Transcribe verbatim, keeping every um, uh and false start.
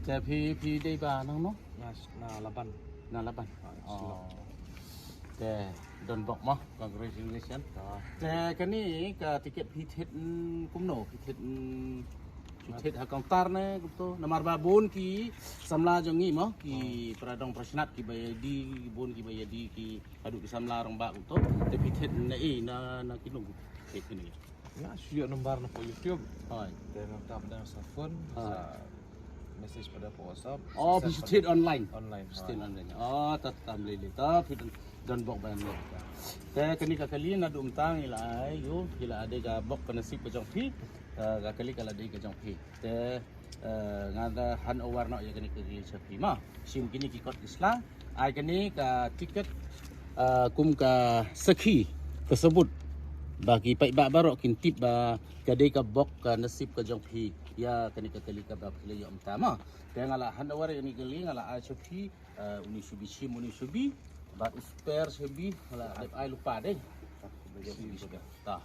Te phi phi dei ba nangno? Na na Laban. Na Laban. Ah, Oh. Te don bok mo, congratulations. Te kane ka tiket phi thied, mm, kumno phi thied, mm, phi thied ha counter ne kumto. Namar ba bun ki samla jong ngi mo, ki para dong para shnat ki ba ïa die, bun ki ba ïa die ki haduh ki samla rangbah kumto. Te phi thied na i na na ki nong thied kane. Na shu ïoh number na po YouTube. Hoi. Te na tap dang sa phone. Ah. Sa message pada po WhatsApp. Oh, Sa phi thied online. Online. Phi thied online. Oh, ta tam lei lei ta phi don bok ban lei. Te kane ka kali naduh mynta ngi la ai ïa u, ngi la ai dei ka bok ka nasib ka jong phi. Te ka kali ka la dei ka jong phi. Te eh, nga da hand over noh ïa kane ka kali sha phi ma. Shim kine ki kot ki sla. Ai kane ka tiket, eh, kum ka sakhi, ka sabut ba ki paidbah baroh kin tip ba ka dei ka bok ka nasib ka jong phi ïa kane ka kali kaba phi la ïoh mynta ma. Te nga la hand over ïa kane ka kali, nga la ai sha phi, eh, uni shubi shim, uni shubi bad u spare shubi, nga la dep ai lypa dei. Ta.